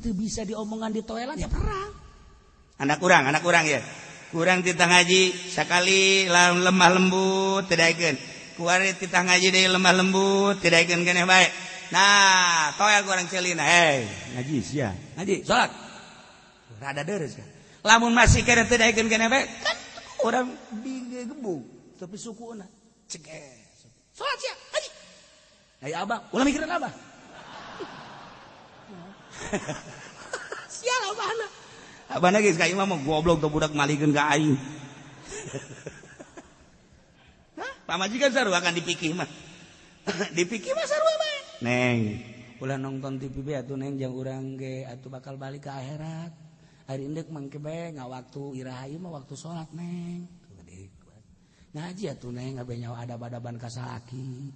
teu bisa diomongan di toelan ya perang. Anak kurang ya. Kurang titah ngaji sakali lemah lembut teu daekeun. Kuari titah ngaji deui lemah lembut teu daekeun keneh bae. Nah, toel kurang celina, hei, ngaji sia, ngaji, salat. Rada deres kan. Lamun masih keneh teu daekeun keneh bae, kan urang digebug tapi sukuna ceges. Salat sia, ngaji. Ai abah, ulah mikiran abah. Sial abahna. Abahna geus ka imah mah goblok teu budak malikeun ka aing. Hah, pamajikan sarua kan dipikih mah. Dipikih mah sarua bae. Neng, ulah nonton TV bae atuh neng jang urang ge atuh bakal balik ke akhirat. Ari indek mangke bae ngawaktu iraha ieu mah waktu salat neng. Ngaji atuh neng abe nyawa adab-adaban ka salaki.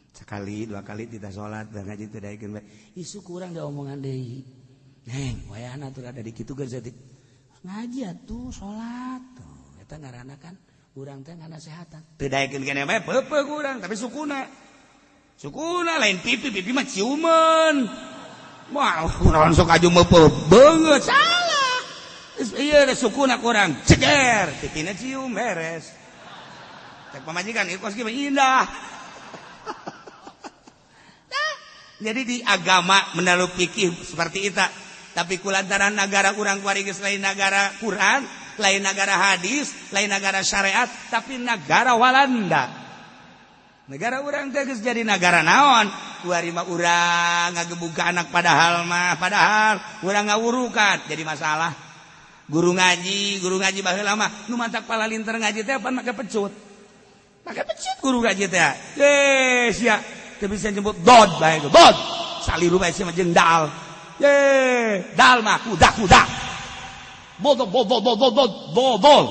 Sekali dua kali tidak salat dan ngaji teu daekeun bae. Isu kurang diomongan deui. Neng, wayahna atuh rada dikitu geus saeutik. Ngaji atuh salat. Tuh, eta ngaranna kan urang teh nganasehatan. Teu daekeun keneh bae peupeuk urang tapi sukuna. Sukuna lain pipi, pipi mah ciuman. Wah, urang sok aju meupeuk beungeut salah. Ieu sukuna kurang ceger, pipina cium beres. Cek pamajikan ieu kos kieu indah. Nah, jadi di agama menalu fikih seperti itu. Tapi kulantaran negara urang kuari geus lain negara Quran, lain negara hadis, lain negara syariat, tapi negara Walanda. Negara urang teh geus jadi negara naon? Kuari mah urang ngagebug ka anak padahal mah, padahal urang ngawurukan jadi masalah. Guru ngaji baheula mah nu mantak palalinter ngaji teh pan make pecut. Make pecut guru ngaji teh. Ye sia teu bisa nyebut dod bae dod. Saliru bae sia mah jeung dal. Ye dal mah kuda kuda. Bodol bodol bodol bodol bodol.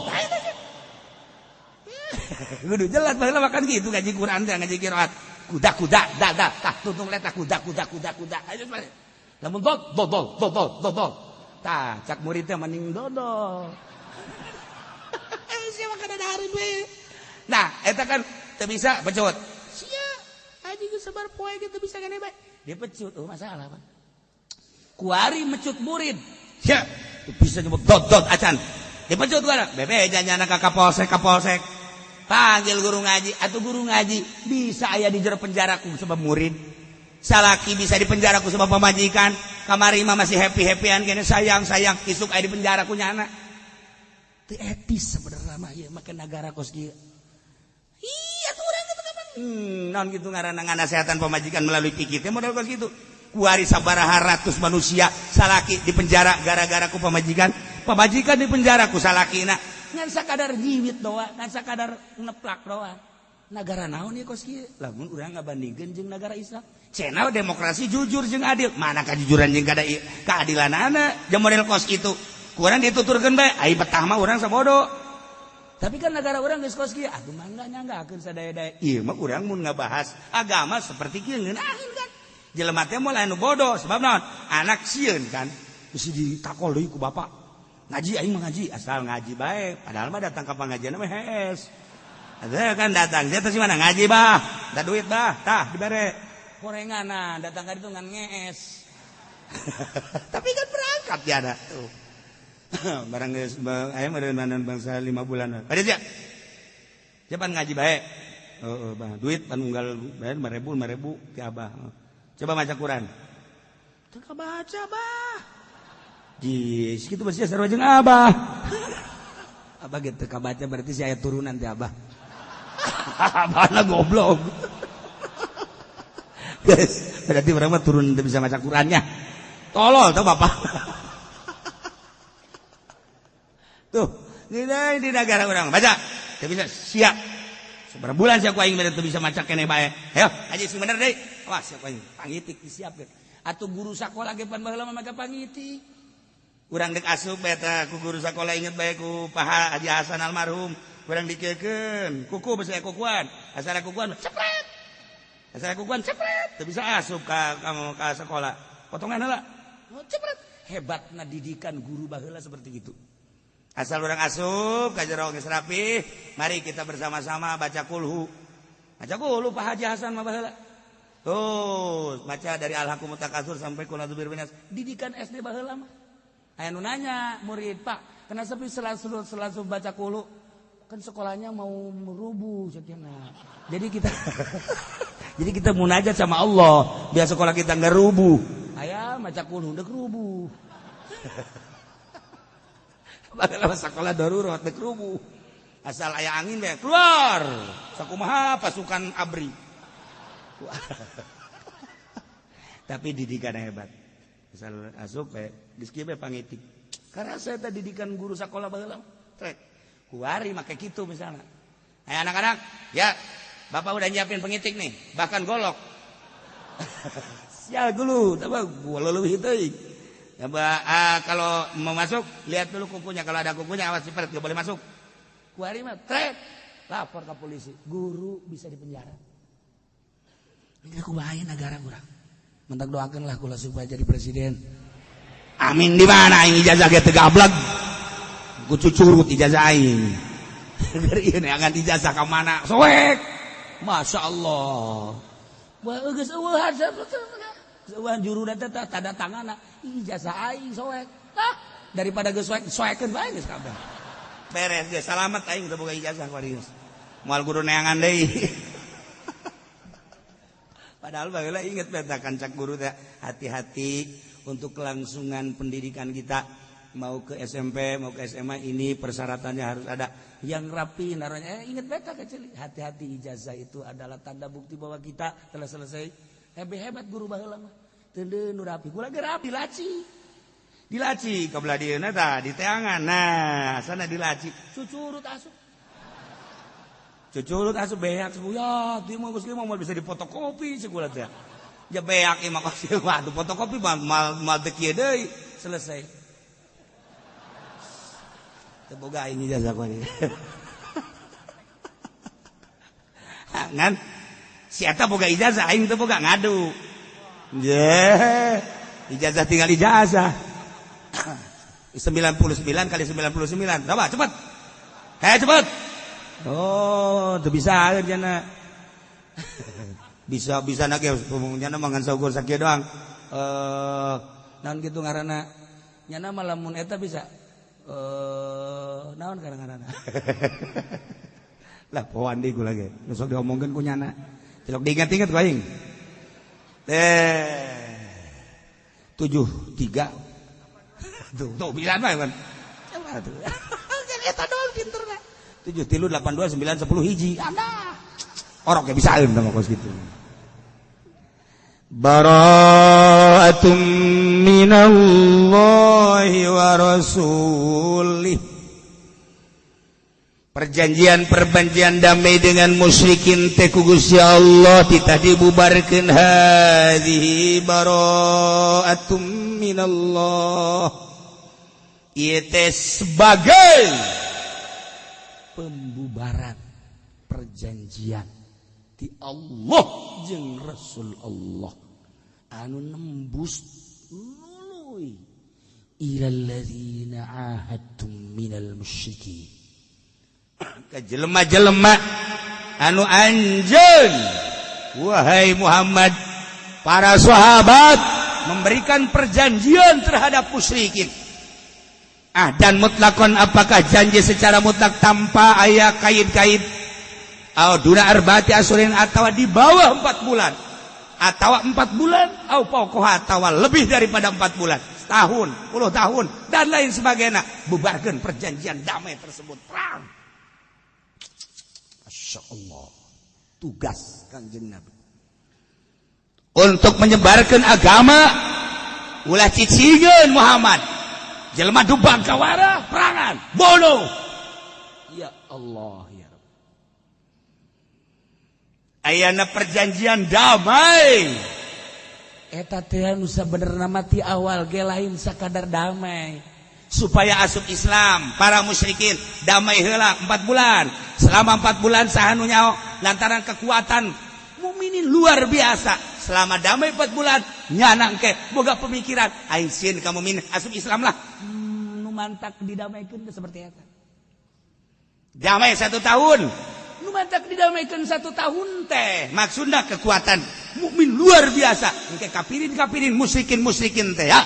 Kudu jelas baheula makan gitu ngaji Quran teh ngaji qiraat. Kuda kuda da da tah tuntung letah kuda kuda kuda kuda. Ayo lamun dod dodol dodol dodol. Tah cak murid teh mending dodol. Sia mah kada dahareun we. Nah, eta kan teu bisa pecut. Sia haji geus sabar poe ge teu bisa gane bae. Dia pecut, oh masalah Pak. Kuari mecut murid. Sia bisa nyebut dod-dod acan. Dipecut gua. Bebe janyana ka kapolsek kapolsek. Panggil guru ngaji, atuh guru ngaji bisa aya di jero penjara ku sebab murid. Salaki bisa di penjara ku sebab pamajikan. Kamari mah masih happy-happyan kene sayang-sayang isuk aya di penjara ku nyana. Teu etis sebenarnya mah ieu make nagara kos kieu. Iya tuh urang kitu kapan? Naon kitu ngaranna nganasehatan pamajikan melalui pikir teh model kos kitu. Kuari sabaraha ratus manusia salaki di penjara gara-gara ku pamajikan, pamajikan di penjara ku salakina. Ngan sakadar jiwit doa, ngan sakadar neplak doa. Nagara naon ieu kos kieu? Lamun urang ngabandingkeun jeung nagara Islam. Cenah demokrasi jujur jeung adil. Mana kajujuran jeung keadilanana jeung model kos kitu. Ku urang dituturkeun bae, ai betah mah urang sabodo. Tapi kan negara urang geus kos kieu, atuh mangga nyanggakeun sadaya-daya. Ieu mah urang mun ngabahas agama seperti kieu ngeunaheun kan. Jelema teh moal anu bodoh sebab naon? Anak sieun kan. Bisi ditakol deui ku bapak. Ngaji aing mah ngaji, asal ngaji bae. Padahal mah datang ka pangajian mah hees. Ada kan datang, dia teh mana ngaji bah, da duit bah, tah dibere. Gorengan datang ka ditu ngan ngees. Tapi kan berangkat ya ada tuh. Barang geus aya meureun bangsa 5 bulan. Pada sia. Cepan ngaji bae. Heeh, bah, duit pan unggal bae 5000 5000 ti abah. Coba baca Quran. Teu kabaca bah. Jis, kitu pasti sarua jeung abah. Abah ge teu kabaca berarti si aya turunan ti abah. Abahna goblok. Guys, berarti urang mah turun teu bisa maca Qurannya. Tolol tuh bapak. Tuh, di negara urang baca teu bisa siap. Sabaraha bulan sia ku aing teu bisa maca keneh bae. Hayo, haji sing bener deui. Wah, sia ku aing pangitik disiapkeun. Atuh guru sakola ge pan baheula mah make pangitik. Urang dek asup eta ku guru sakola inget bae ku Pak Haji Hasan almarhum. Urang dikekeun, kuku besi kukuan, asal kukuan cepret. Asal kukuan cepret, teu bisa asup ka ka sekolah. Potongan heula. Oh, cepret. Hebatna didikan guru baheula seperti itu. Asal urang asup ka jero geus rapi, mari kita bersama-sama baca kulhu. Baca kulhu Pak Haji Hasan mah baheula. Tuh, baca dari Al-Hakumut Takatsur sampai Qul a'udzu birabbinas. Didikan SD baheula mah. Aya nu nanya murid, "Pak, kenapa selalu baca kulu? Kan sekolahnya mau merubuh cenah." Jadi kita jadi kita munajat sama Allah biar sekolah kita nggak rubuh. Aya maca kulu dek rubuh. Baheula sekolah darurat dek rubuh. Asal aya angin bae keluar. Sakumaha pasukan ABRI. Tapi didikan hebat. Asal asup bae geus kieu bae pangitik. Karena saya tadi didikan guru sekolah baheula. Trek. Kuari make kitu misalnya. Hai anak-anak, ya Bapak udah nyiapin pengitik nih, bahkan golok. Sial gulu, tapi gua leuwih teuing. Ya, kalau mau masuk, lihat dulu kukunya. Kalau ada kukunya awas sipret, gak boleh masuk. Kuari mah trek, lapor ke polisi. Guru bisa dipenjara. Ini aku bahaya negara kurang. Mentak doakanlah kula supaya jadi presiden. Amin di mana aing ijazah ge teu gablek. Ku cucurut ijazah aing. Keur ieu neangan ijazah ka mana? Soek. Masya Allah. Wah geus eueuhan eueuhan juruna teh tanda tanganna ijazah aing soek. Tah daripada geus soek soekeun bae geus kabeh. Beres geus salamet aing teu boga ijazah kuari geus. Moal kudu neangan deui. Padahal baheula inget beta kancak guru teh hati-hati untuk kelangsungan pendidikan kita mau ke SMP mau ke SMA ini persyaratannya harus ada yang rapi naruhnya. Inget beta kecil hati-hati ijazah itu adalah tanda bukti bahwa kita telah selesai. Hebat hebat guru baheula mah teu nu rapi kula ge rapi laci dilaci ka belah dieuna tah di teangan nah sana dilaci cucurut asup cucurut asup beak ya di mah geus mah bisa difotokopi segula teh ya beak ieu mah waduh fotokopi mal mal teu kieu deui selesai teu boga aing ijazah ku ini. Ngan si eta boga ijazah aing teu boga ngadu. Ye, ijazah tinggal ijazah. 99 kali 99. Coba cepet. Hei cepet. Oh, teu bisa jana. Bisa bisa na ge nyana mah ngan saukur sakieu doang. Naon kitu ngaranna? Nyana mah lamun eta bisa. Naon ngaranna? Lah poan deui kula ge. Nu sok diomongkeun ku nyana. Cilok diinget-inget ku aing. 7 3 tuh tuh bilan mah kan. Coba tuh. Kan eta doang pinterna. 7 3 8 2 9 10 hiji. Anda. Orok ge bisaeun tah kos kitu. Bara'atum minallahi wa rasulih. Perjanjian-perjanjian damai dengan musyrikin teh ku Gusti Allah titah dibubarkeun hadhihi bara'atum minallah. Ieu teh sebagai pembubaran perjanjian di Allah jeung Rasul Allah anu nembus nuluy ilal ladzina ahadtum minal musyrikin ke jelema-jelema anu anjeun wahai Muhammad para sahabat memberikan perjanjian terhadap musyrikin. Ah dan mutlakon apakah janji secara mutlak tanpa aya kait-kait au duna arba'ati asurin atau di bawah 4 bulan atau 4 bulan au fauqaha atau lebih daripada 4 bulan setahun, 10 tahun dan lain sebagainya, bubarkan perjanjian damai tersebut perang. Masya Allah, tugas Kangjeng Nabi untuk menyebarkan agama. Ulah cicingeun Muhammad jelema dubang kawara perangan bunuh. Ya Allah ya Rabb, ayana perjanjian damai eta teh nu sabenerna mah ti awal ge lain sakadar damai supaya asup Islam para musyrikin damai heula 4 bulan. Selama 4 bulan saha nu nyaho lantaran kekuatan mukminin luar biasa. Selama damai 4 bulan nyana engke boga pemikiran aing sieun ka mukmin asup Islam lah. Nu mantak didamaikeun teh seperti eta. Damai 1 tahun. Nu mantak didamaikeun 1 tahun teh maksudna kekuatan Mukmin luar biasa. Engke kafirin-kafirin, musyrikin-musyrikin teh ya.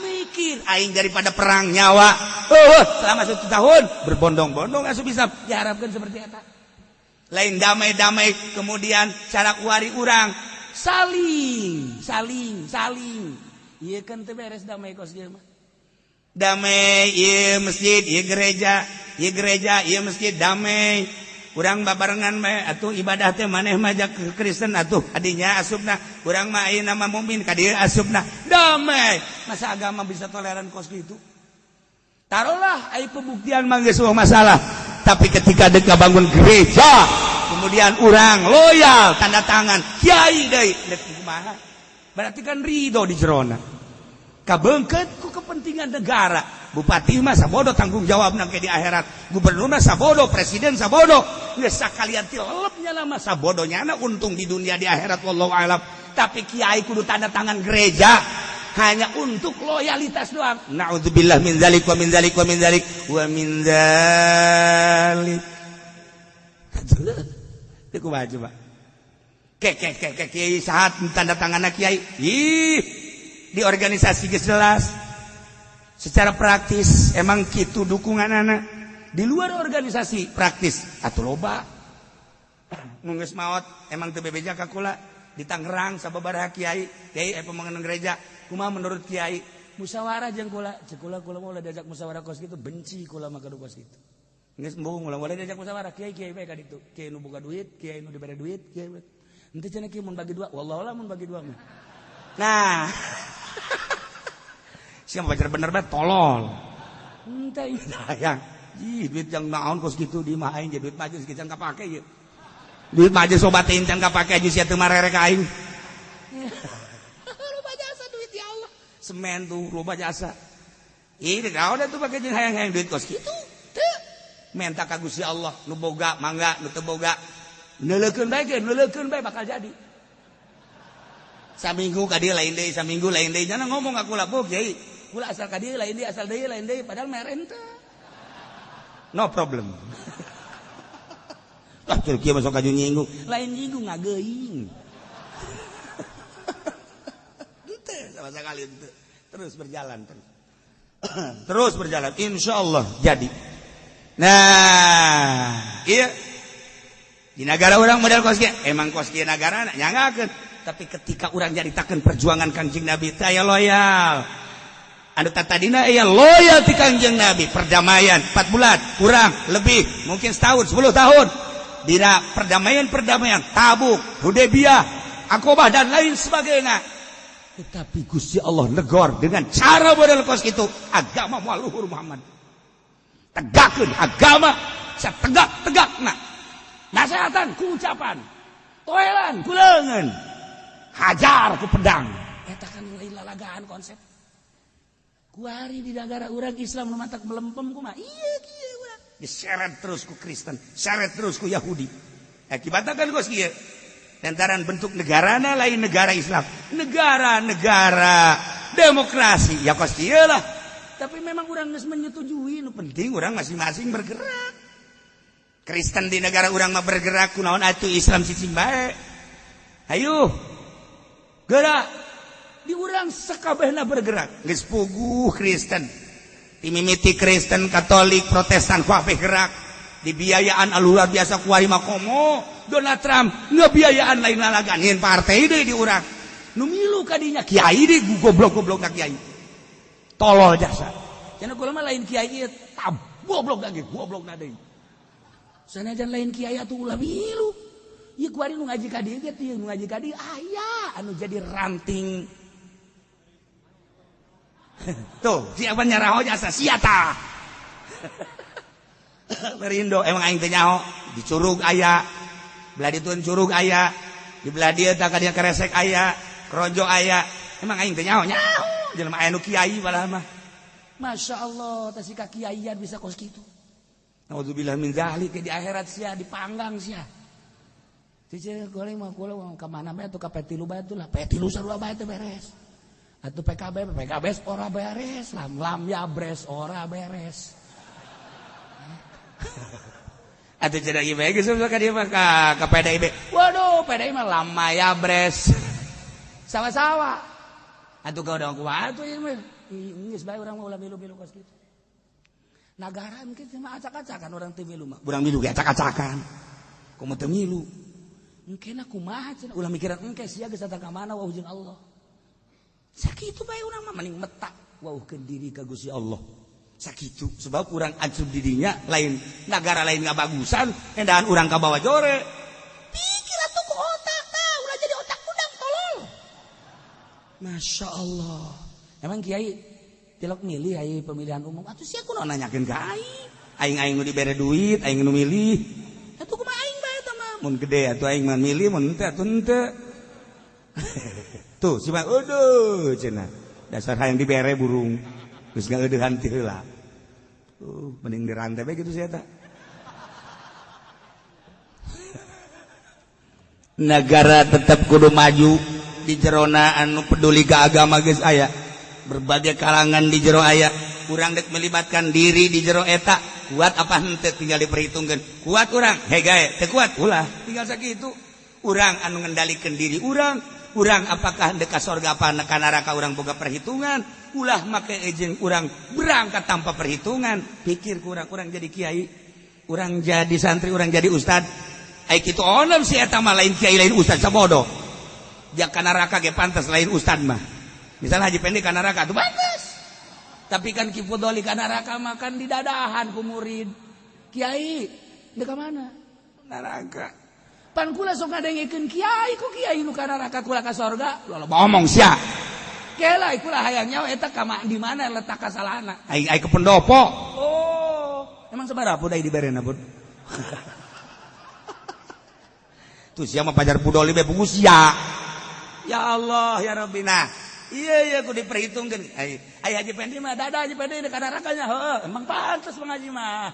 Mikir aing daripada perang nyawa. Selama 1 tahun berbondong-bondong asup Islam. Diharapkan seperti eta. Lain damai-damai kemudian cara kuari urang saling saling saling. Ieu kan teu beres damai kos dieu mah. Damai ieu masjid, ieu gereja, ieu gereja, ieu masjid damai. Urang babarengan bae atuh ibadah teh maneh mah ke Kristen atuh adinya asupna, urang mah ayeuna mah mukmin ka dieu asupna. Damai. Masa agama bisa toleran kos kitu? Taruhlah ai pembuktian mah geus masalah. Tapi ketika dek bangun gereja, kemudian urang loyal tanda tangan kiai deui dek kumaha? Berarti kan ridho di jerona. Kabeungkeut ku kepentingan negara. Bupati mah sabodo tanggung jawab nangke di akhirat. Gubernur mah sabodo, presiden sabodo. Geus sakalian ti lelepnya lama sabodo nyana untung di dunia di akhirat wallahu alam. Tapi kiai kudu tanda tangan gereja hanya untuk loyalitas doang. Na'udzubillah min zalik wa min zalik wa min zalik wa min zalik. Itu kumaha coba? Kek kek kek kek kiai saat tanda tanganna kiai. Ih, di organisasi geus jelas. Secara praktis emang kitu dukungan anak. Di luar organisasi praktis atuh loba. Nu geus maot emang teu bebeja ka kula di Tangerang sababaraha kiai, kiai pembangunan gereja. Kumaha menurut kiai? Musyawarah jeung kula, ceuk kula kula mah ulah diajak musyawarah kos kitu, benci kula mah kadu kos kitu. Geus embung ulah boleh diajak musyawarah kiai kiai bae ka ditu. Kiai nu boga duit, kiai nu dibere duit, kiai. Henteu cenah kieu mun bagi dua, wallahu lah mun bagi dua mah. Nah. Siapa baca bener bae tolol. Henteu hayang. Ih, duit yang naon kos kitu di imah aing duit majelis can kapake ieu. Duit majelis sobat teh can kapake aju sia teu marere ka aing. Loba jasa duit ya Allah. Semen tuh loba jasa. Ih, naon atuh pake jeung hayang-hayang duit kos kitu. Teu. Menta ka Gusti Allah, nu boga mangga, nu teu boga. Neuleukeun bae ge, neuleukeun bae bakal jadi. Saminggu ka dieu lain deui, saminggu lain deui. Jangan ngomong ka kula, "Bu, kiai, kula asal ka dieu lain deui, asal deui lain deui," padahal mere henteu. No problem. Lah kieu masuk ka nyinggung, lain nyinggung ngageuing. Henteu sama sekali henteu. Terus berjalan terus. Terus berjalan insyaallah jadi. Nah, iya. Di negara orang model kos kieu, emang kos kieu negara nyangakeun. Tapi ketika orang nyaritakeun perjuangan Kangjeng Nabi teh aya loyal. Anu tadina aya loyal ti Kangjeng Nabi, perdamaian 4 bulan, kurang, lebih, mungkin setahun, 10 tahun. Dina perdamaian-perdamaian Tabuk, Hudaybiyah, Aqabah dan lain sebagainya. Tetapi Gusti Allah negor dengan cara model kos itu, agama moal luhur Muhammad. Tegakkeun agama sategak-tegakna. Nasehatan ku ucapan, toelan ku leungeun, hajar ku pedang. Eta kan lain lalagaan konsep. Kuari di negara urang Islam nu matak melempem kumaha? Iya kieu urang. Diseret terus ku Kristen, seret terus ku Yahudi. Akibatna kan kos kieu. Lantaran bentuk negarana lain negara Islam, negara-negara demokrasi ya kos kieu lah. Tapi memang urang geus menyetujui, nu penting urang masing-masing bergerak. Kristen di negara urang mah bergerak kunaon atuh Islam cicing bae. Hayu. Gerak. Di urang sakabehna bergerak. Geus puguh Kristen. Timimiti Kristen, Katolik, Protestan kabeh gerak. Dibiayaan luar biasa kuari mah komo Donald Trump ngebiayaan lain lalagan nyin partai deui di urang. Nu milu ka dinya kiai deui goblok-goblok ka kiai. Tolol jasa. Cenah kula mah lain kiai ieu tab goblok lagi, goblok na deui. Sanajan lain kiai atuh ulah milu. Ieu kuari nu ngaji ka dieu ge teu nu ngaji ka dieu aya anu jadi ranting. Tuh, siapa nyaraho jasa sia tah. Merindo emang aing teh nyaho di Curug aya, belah ditun Curug aya, di belah dieu tah ka dieu keresek aya, Kronjo aya. Emang aing teh nyaho nyaho jelema aya nu kiai padahal mah. Masya Allah, tah si kiaian bisa kos kitu. Naudzubillah min zalik di akhirat sia dipanggang sia. Cicil goreng mah kula ka mana bae atuh ka P3 bae atuh lah. P3 sarua bae teh beres. Atuh PKB PKB ora beres, lam lam ya bres ora beres. Atuh cenah ieu bae geus ka dieu mah ka PDIB. Waduh, PDI mah lama ya bres. Sawa-sawa. Atuh kau dong kumaha atuh ieu mah. Geus bae urang mah ulah milu-milu kos kitu. Nagara mungkin cuma acak-acakan orang teu milu mah. Urang milu ge acak-acakan. Kumaha teu milu? Engke na kumaha cenah ulah mikiran engke sia geus datang ka mana wauh jeung Allah. Sakitu bae urang mah mending metak wauhkeun diri ka Gusti Allah. Sakitu sebab urang ancur dirinya lain nagara lain ngabagusan endahan urang ka bawa jore. Pikir atuh ku otak tah ulah jadi otak udang tolol. Masya Allah. Emang kiai tilok milih ai pemilihan umum atuh sia kunaon nanyakeun ka aing. Aing-aing nu dibere duit, aing nu milih. Atuh kumaha aing bae eta mah. Mun gede atuh aing mah milih, mun henteu atuh henteu. Tuh si mah aduh cenah. Dasar hayang dibere burung. Geus ngaeudeuhan ti heula. Mending dirantai bae kitu sia eta. Negara tetap kudu maju di jerona anu peduli ka agama geus aya. Berbagai kalangan di jero aya. Urang dek melibatkan diri di jero eta. Kuat apa henteu tinggal diperhitungkeun. Kuat urang, hegae, teu kuat ulah. Tinggal sakitu. Urang anu ngendalikeun diri urang, urang apakah dek ka sorga apa ka neraka urang boga perhitungan. Ulah make jeung urang berangkat tanpa perhitungan. Pikir ku urang, urang jadi kiai, urang jadi santri, urang jadi ustad. Ai kitu onem si eta mah lain kiai lain ustad sabodo. Ja ka neraka ge pantas lain ustad mah. Misalnya Haji Pendi ka neraka tuh pantas. Tapi kan Ki Fudoli ka neraka makan di dadahan ku murid. Kiai dek ka mana? Neraka. Pan kula sok ngadengekeun kiai ku kiai nu ka neraka kula ka sorga. Loba omong sia. Kela kula hayang nyawa eta ka di mana letak kasalahna? Ai ai ke pendopo. Oh, emang sabaraha pud ai diberena pud? Tuh sia mah pajar Pudoli be bungus sia. Ya Allah ya Rabbi. Nah, iya iya ku diperhitungkeun. Ai ai Haji Pendi mah dada Haji Pendi ka nerakanya heuh. Emang pantes Bang Haji mah.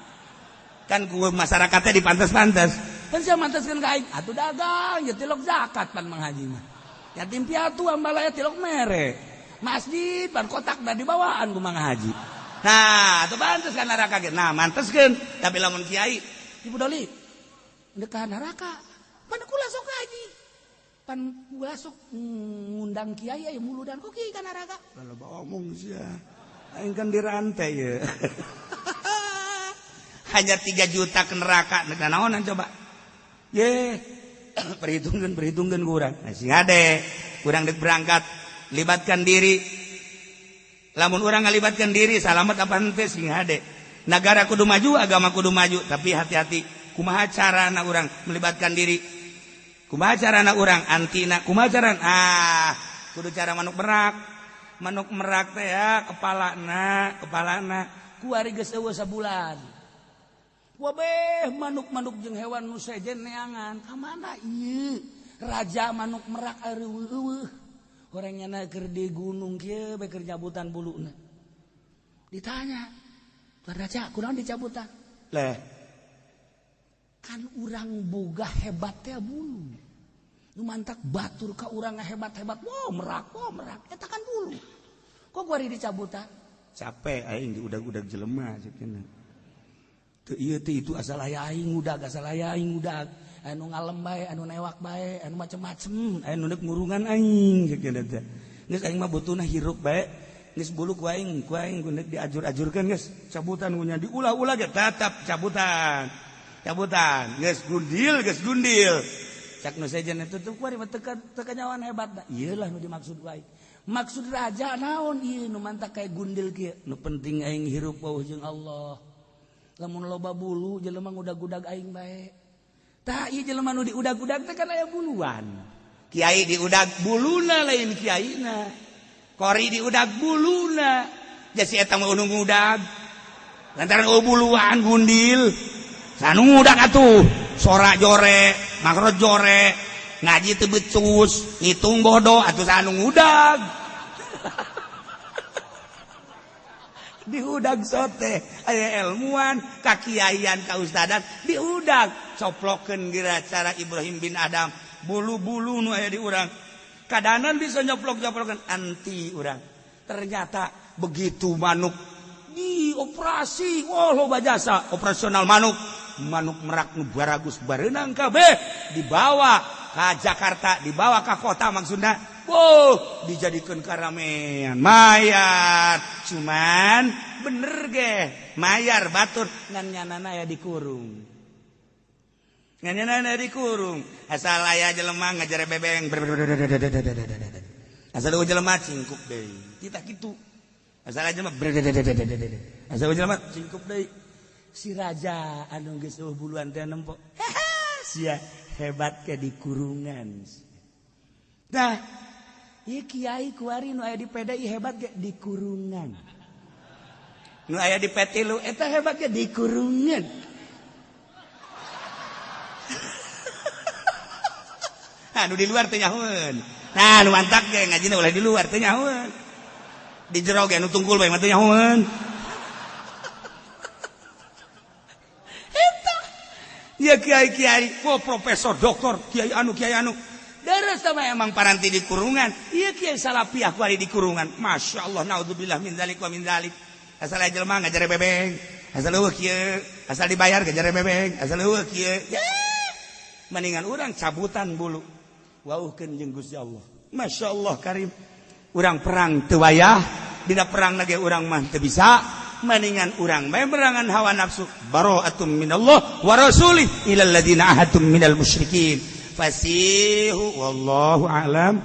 Kan ku masyarakatnya dipantes-pantes. Kan sia manteskeun ka aing. Atuh dagang ya tilok zakat pan Mang Haji mah. Yatim piatu ambalaya tilok mere. Masjid pan kotak da dibawaan ku Mang Haji. Nah, atuh pantes ka neraka ge. Nah, manteskeun. Tapi lamun kiai Ibu Doli ndek ka neraka. Pan kula sok haji. Pan kula sok ngundang kiai aya muludan kok kiai ka neraka. Loba omong sia. Aing kan dirantai ye. Hanya 3 juta ke neraka, nek naonan coba. Ye, perhitungkeun ku urang. Nah, sing ade, urang dek berangkat, libatkan diri. Lamun urang ngalibatkan diri, salamet apa henteu sing ade. Nagara kudu maju, agama kudu maju, tapi hati-hati. Kumaha carana urang melibatkan diri? Kumaha carana urang antina? Kumaha carana? Ah, kudu cara manuk merak. Manuk merak teh ya, kepalana, kepalana. Kuari geus eueuh sabulan. Wabeh manuk-manuk jeung hewan nu sejen neangan. Ka mana ieu? Raja manuk merak eueuh. Horeng nyana keur di gunung kieu bae keur nyabutan buluna. Ditanya, "Tuan Raja, kunaon dicabutan?" Leh, kan urang boga hebat teh bulu. Nu mantak batur ka urang hebat-hebat. Wow, merak, wow, merak. Eta kan bulu. Kok kuari dicabutan? Capek aing diudag-udag jelema cenah. Teu ieu teh itu asal aya aing udag, asal aya aing udag. Anu ngalem bae, anu newak bae, anu macem-macem, anu neuk ngurungan aing cenah teh. Geus aing mah butuhna hirup bae. Geus bulu ku aing kunek diajur-ajurkeun geus. Cabutan ku nya diulah-ulah ge tetep cabutan. Cabutan, geus gundil, geus gundil. Cak nu sejen itu tuh kuari mah teu kanyawan hebat da. Ieu lah nu dimaksud ku aing. Maksud raja naon ieu nu mantak kayak gundil kieu. Nu penting aing hirup wauh jeung Allah. Lamun loba bulu jelema ngudag-udag aing bae. Tah ieu jelema nu diudag-udag teh kan aya buluan. Kiai diudag buluna lain kiaina. Kori diudag buluna. Ja si eta mah nu ngudag. Lantaran eueuh buluan gundil. Sanu ngudag atuh, sora jore, makro jore, ngaji teu becus, ngitung bodoh atuh sanu ngudag. Diudag sote, aya ilmuwan, kakiaian, kaustadan, diudag. Coplokeun geura cara Ibrahim bin Adam, bulu-bulu nu aya di urang. Kadanan bisa nyoplok-nyoplokeun anti urang. Ternyata begitu manuk dioperasi, wah loba jasa operasional manuk. Manuk merak nu baragus bareunang kabeh dibawa ka Jakarta, dibawa ke kota maksudna. Wow, dijadikan karamean mayar. Cuman bener ge, mayar batur ngan nyanana ya dikurung. Ngan nyanana dikurung. Asal aya jelema ngajare bebeng. Asal eueuh jelema cingkup deui. Kita kitu. Asal aya jelema asal eueuh jelema cingkup deui. Si raja anu geus eueuh buluan teh nempo. Sia hebat ke di kurungan. Nah, ieu kiai kuari nu aya di PDI hebat ge di kurungan. Nu aya di P3 eta hebat ge di kurungan. Nah, nu di luar teh nyahoeun. Nah, nu mantak ge ngajina ulah di luar teh nyahoeun. Di jero ge nu tungkul bae mah teh nyahoeun. Eta. Ya kiai-kiai, oh profesor, doktor, kiai anu, kiai anu. Deres sama emang paranti di kurungan. Iya kiai salapiah kuari di kurungan. Masya Allah, naudzubillah min dzalik wa min dzalik. Asal jelema ngajare bebeng, asal eueuh kieu, asal dibayar ngajare bebeng, asal eueuh kieu. Ya. Mendingan urang cabutan bulu. Wauhkeun jeung Gusti Allah. Masya Allah karim. Urang perang teu wayah, dina perang lagi urang mah teu bisa. Mendingan urang bae berangan hawa nafsu. Bara'atum minallah wa rasulih ilal ladzina ahadtum minal musyrikin. Fasihu wallahu a'lam.